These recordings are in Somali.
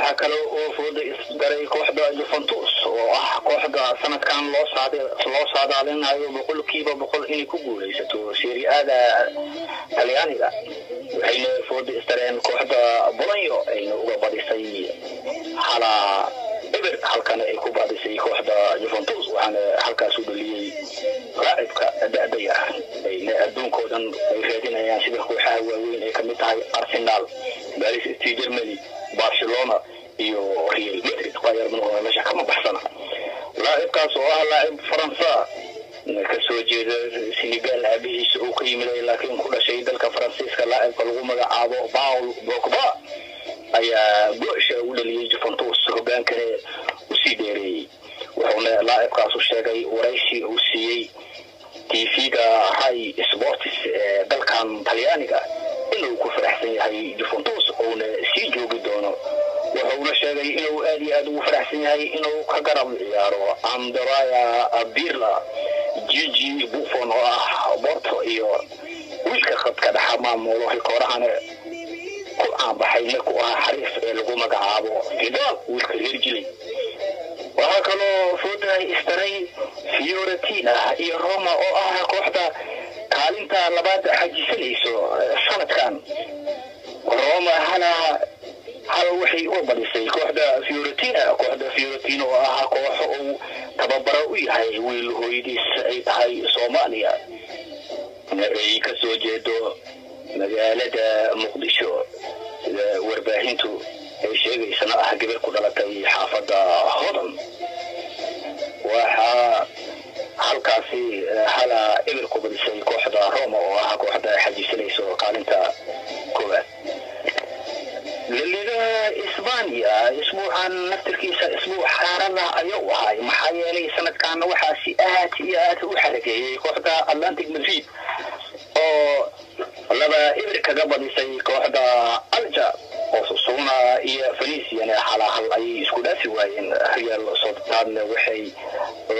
Waxaa kale oo fooda isdaray kooxda Juventus oo ah kooxda sanadkan loo saadaalinayo 100% inay ku guuleysato Serie A-da Talyaaniga. Waxayna fooda isdareen kooxda Bologna, ayna uga badisay 1-0, halkana ay ku badisay kooxda Juventus. Waxaana halkaas u dhaliyey laacibka da'da yar ayna adduunkoo dhan ay raadinayaan, sida kooxaha waaweyn ay kamid tahay Arsenal, Paris St Germany, Barcelona iyo Real Madrid. Bayern Munich meesha kama baxsana. Laacibkaas oo ah laacib Faransa kasoo jeeda, Senegal aabihiisa uu ka yimid, laakiin ku dhashay dalka Faransiiska, laacibka lagu magacaabo Paul Pogba ayaa goosha ugu dhaliyey Juventus, hogaankane usii dheereeyey. Wuxuuna laacibkaasu sheegay waraysi uu siiyey TV-ga Rai Sports ee dalkan Talyaaniga inuu ku faraxsan yahay Juventus uuna sii joogi doono. Wuxuuna sheegay inuu aad iyo aad ugu faraxsan yahay inuu ka garab ciyaaro Andrea Pirlo, Gigi Buffon oo ah Porto iyo wiilka khadka dhexa maamulo rikoorahana ku caanbaxay markuu ahaa xariif ee lagu magacaabo Vidal, wiilka reer Jilay. Waxaa kaloo fooda istaray Fiorentina iyo Roma oo ah kooxda kaalinta labaad xajisanayso sanadkan. Roma 1-0 waxay uga badisay kooxda Fiorentina. Kooxda Fiorentina oo ah kooxo uu tababaro u yahay wiil hooyadiis ay tahay Soomaaliya, ay kasoo jeedo magaalada Muqdisho, sida warbaahintu ay sheegaysana ah gabar ku dhalatay xaafadda Hodan. Waxaa halkaasi 1-0 ku badisay kooxda Roma oo ah kooxda xajisanayso kaalinta koowaad. Laliga Isbaaniya isbuucan naftirkiisa isbuuc xaarada ayuu ahay, maxaa yeelay sanadkan waxaa si aad iyo aad u xarageeyey kooxda Atlantic Madrid oo 2-0 kaga badisay kooxda Alja. Osasuna iyo Veneciana 1-1 ayay isku dhaafi waayeen. Real Sociedadna waxay 2-0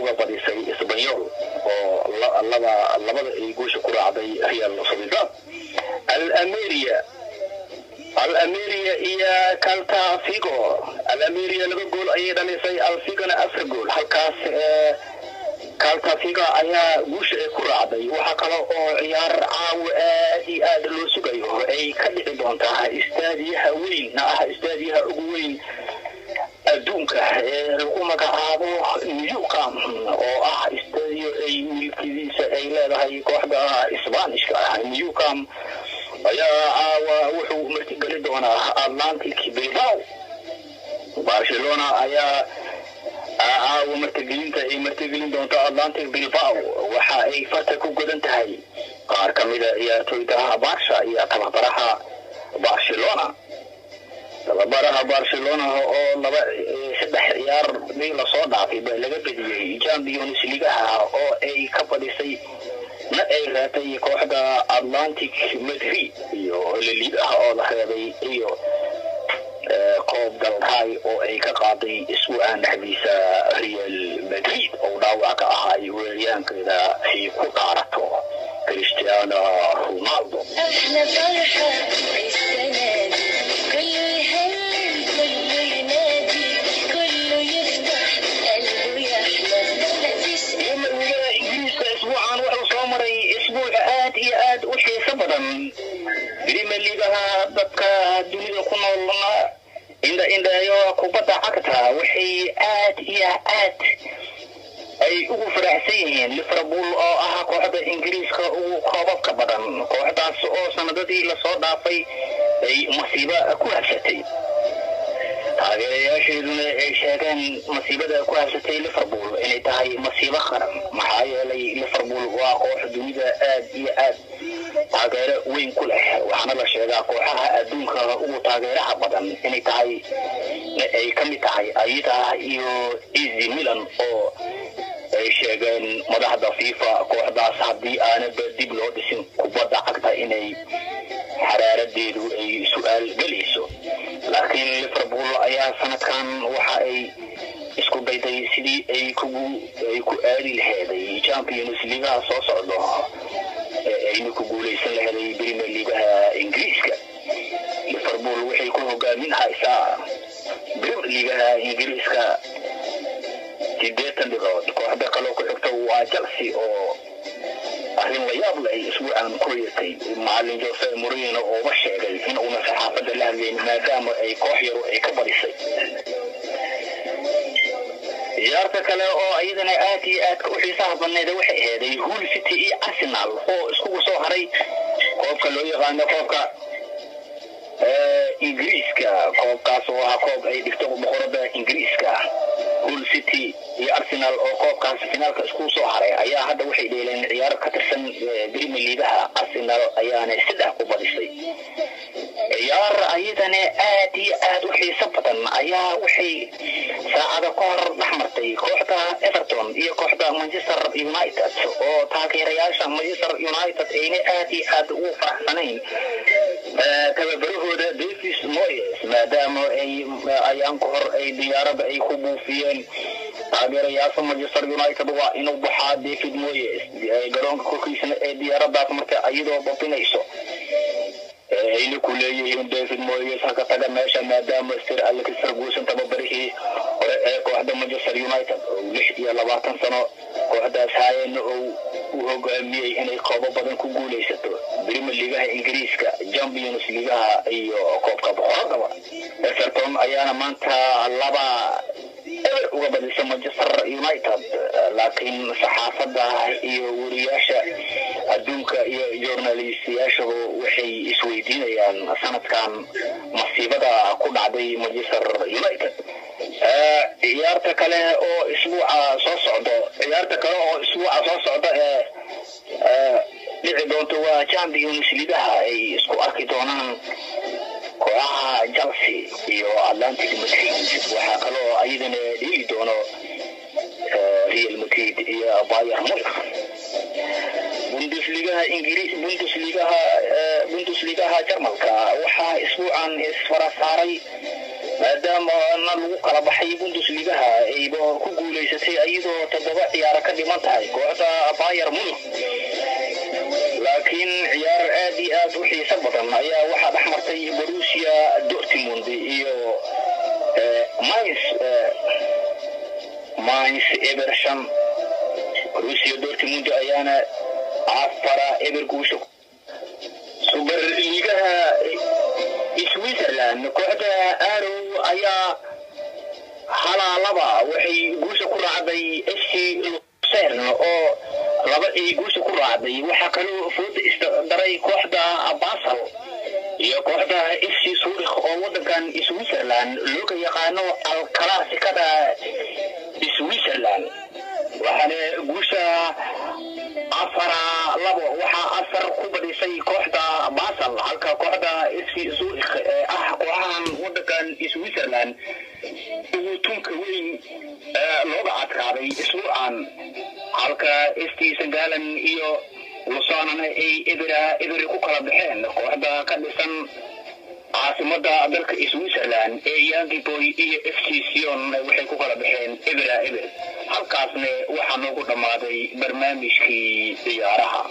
uga badisay Espanyol, oo laba labada ay guusha ku raacday Real Sociedad. Almeria iyo Celta Vigo, Almeria 2 gool ayay dhalisay, Alvigona 4 gool. Halkaas Celta Vigo ayaa guusha ay ku raacday. Waxaa kale oo ciyaar caawa aad iyo aad loo sugayo ay ka dhici doontaa istaadiyaha weyn na ah istaadiyaha ugu weyn adduunka ee lagu magacaabo Nou Camp, oo ah istaadiyo ay milkidiisa ay leedahay kooxda Isbaanishka ah. Nou Camp ayaa caawa wuxuu martigeli doonaa Atlantic Bilbao. Barcelona ayaa caawa martigelinta ay martigelin doonto Atlantic Bilbao waxa ay farta ku godan tahay qaar ka mida ciyaartoyda Barca iyo tababaraha Barcelona. Tababaraha Barcelona oo laba saddex ciyaar bii lasoo dhaafay ba laga bediyey Champions Leagueaha oo ay ka badisay na ay reebtay kooxda Atlantic Madrid, iyo La Ligaha oo la reebay, iyo Koob Dalray oo ay ka qaaday isbuucan dhexdiisa Real Madrid oo dhaawac ka ahaay weeryaankeeda ay ku dhaarato Cristiano Ronaldo. أحلى فرحة السنة دي، كله يهلل، كله ينادي، كله يفتح قلبه يحلم، مفيش Liga Ingiriiska isbuucan wuxuu soo maray isbuuc aad iyo aad u xiiso badan. Premier Leagueaha dadka dunida ku noolna indha indhayo kubadda cagta waxay aad iyo aad ay ugu faraxsan yihiin Liverpool oo ah kooxda Ingiriiska ugu koobabka badan, kooxdaas oo sanadadii lasoo dhaafay ay masiibo ku habsatay, taageerayaasheeduna ay sheegeen masiibada ku habsatay Liverpool inay tahay masiibo qaran, maxaa yeelay Liverpool waa koox dunida aad iyo aad taageero weyn ku leh. Waxaana la sheegaa kooxaha adduunka ugu taageeraha badan inay tahay ay ka mid tahay ayada iyo AC Milan, oo ay sheegeen madaxda FIFA kooxdaas haddii aanaba dib loo dhisin kubadda cagta inay xaraaradeedu ay su-aal gelayso. Laakiin Liverpool ayaa sanadkan waxa ay isku dayday sidii ay ku aadi laheeday Champions Leagueha soo socdo ee ayna ku guuleysan laheeday Premier Leagueha Ingiriiska. Liverpool waxay ku Hogaamin haysaa Premier Leagueha Ingiriiska 80 dhibcood. Kooxda kaloo ku xigta waa Chelsea, oo arrin la yaab leh ay isbuucan ku yeertay macalin Jose Mourinho, ooba sheegay in uuna saxaafadda la hadlayn maadaama ay koox yaru ay ka badisay. Ciyaarta kale oo iyadana aad iyo aadka u xiisaha badneed waxay aheeday Hull City iyo Arsenal oo iskugu soo haray koobka loo yaqaano koobka Ingiriiska, koobkaas oo ah koob ay dhigto boqorada Ingiriiska. Hull City iyo Arsenal oo koobkaas finaalka iskugu soo haray ayaa hadda waxay dheeleen ciyaaro ka tirsan Premier Leagueha. Arsenal ayaana 3 ku badisay. Ciyaar ayadana aad iyo aad u xiiso badan ayaa waxay saacada ka hor dhex martay kooxda Everton iyo kooxda Manchester United, oo taageerayaasha Manchester United ayna aad iyo aad ugu faraxsanayn tababarahooda Davis Moyes, maadaama ay ayaan ka hor ay diyaaradda ay ku buufiyeen taageerayaasha Manchester United waa inuu baxaa David Moyes garoonka korkiisana ee diyaaraddaas marka iyadoo babinayso ayna ku leeyihiin David Moyes haka taga meesha, maadaama Sir Alex Ferguson, tababarihii hore ee kooxda Manchester United, oo 26 sano kooxdaas haayana oo u hogaamiyey inay koobo badan ku guuleysato, Premier Leagueha Ingiriiska, Champions Leagueha iyo koobka boqoradaba. Everton ayaana maanta 2-0 uga badisa Manchester United, laakiin saxaafadda iyo wariyaasha adduunka iyo journalistiyaashuba waxay isweydiinayaan sanadkan masiibada ku dhacday Manchester United. Ciyaarta kale oo isbuuca soo socdo, ciyaarta kale oo isbuuca soo socda ee dhici doonto waa Champions Leagueha ay isku arki doonaan kooxaha Chelsea iyo Atlantic Madrid. Waxaa kaloo ayadana dheeli doono Real Madrid iyo Bayern Munich. Bundesligaha Ingiriis, Bundesligaha Jarmalka waxaa isbuucan isfara saaray, maadaama na lagu kala baxay Bundesligaha ayba ku guuleysatay iyadoo 7 ciyaaro ka dhiman tahay kooxda Bayern Munich. Laakiin ciyaar aad iyo aad u xiiso badan ayaa waxaa dhex martay Borussia Dortmund iyo Mainz, Mainz 0-5. Borussia Dortmund ayaana 4-0 guusha. Super Ligaha Switzerland, kooxda Aarau ayaa 1-2 waxay guusha ku raacday FC Lucerne, oo laba ay guusha ku raacday. Waxaa kaloo fooda isdaray kooxda Basel iyo kooxda FC Zurich, oo wadankan Switzerland looga yaqaano alkalaasikada Switzerland. Waxaana guusha 4-2 waxaa 4 ku badisay kooxda Basel, halka kooxda FC Zurich ee ah kooxahan wadankan Switzerland ugu tunka weyn looga adkaaday isbuucan, halka ST St Gallen iyo Lausanne ay 0-0 ku kala baxeen. Kooxda ka dhisan caasimada dalka Switzerland ee Young Boy iyo FC Sion waxay ku kala baxeen 0-0. Halkaasna waxaa noogu dhammaaday barnaamijkii ciyaaraha.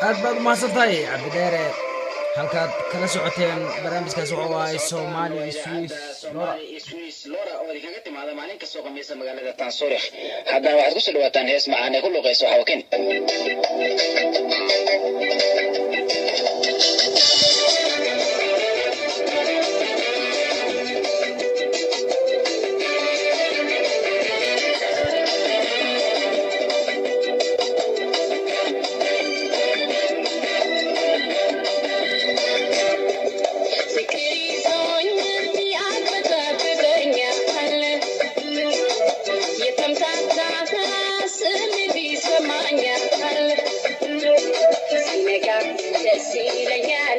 Aad baad umahadsan tahay, Cabdidheere. Halkaad kala socoteen barnaamijkaas wuxuu ahay Somali Swiss Lora. Swiss Lora oo idinkaga timaada maalin kastoo Khamiisa magaalada Tansurikh. Haddana waxaad kusoo dhawaataan hees macaan ee ku luuqeyso Xawakin. ፍቅር ይዞኝ ያቅበጠብጠኛል፣ የተምታታ ስሜት ይሰማኛል። ሲነጋ ደስ ይለኛል።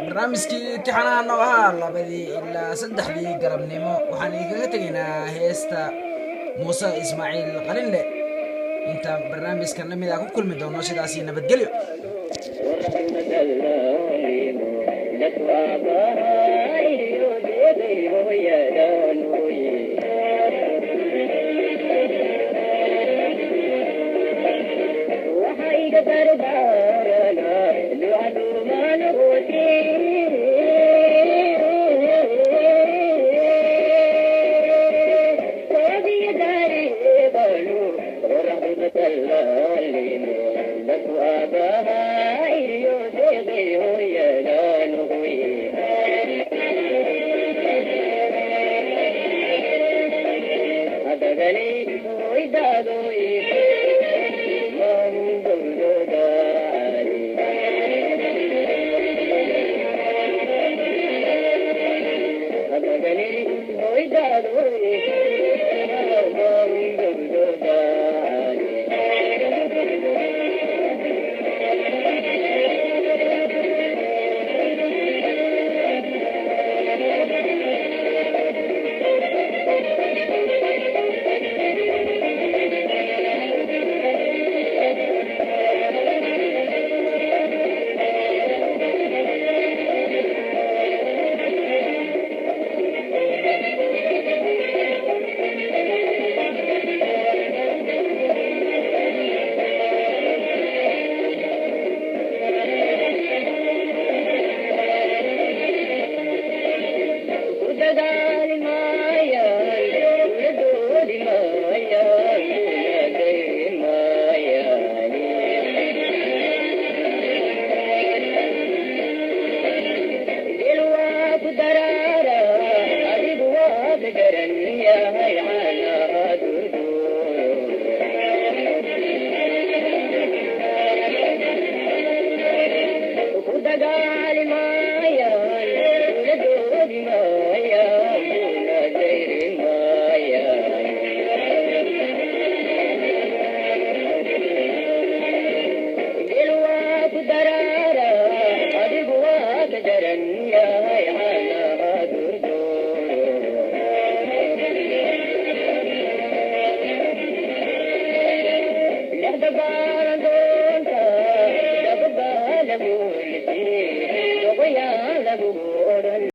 Barnaamijkii imtixaanaha noo ahaa 2dii ilaa 3dii galabnimo. Waxaan idinkaga tegaynaa heesta Muuse Ismaaciil Qalinle. Intaan barnaamijkan lamid ah ku kulmi doono, sidaasi nabadgelyo.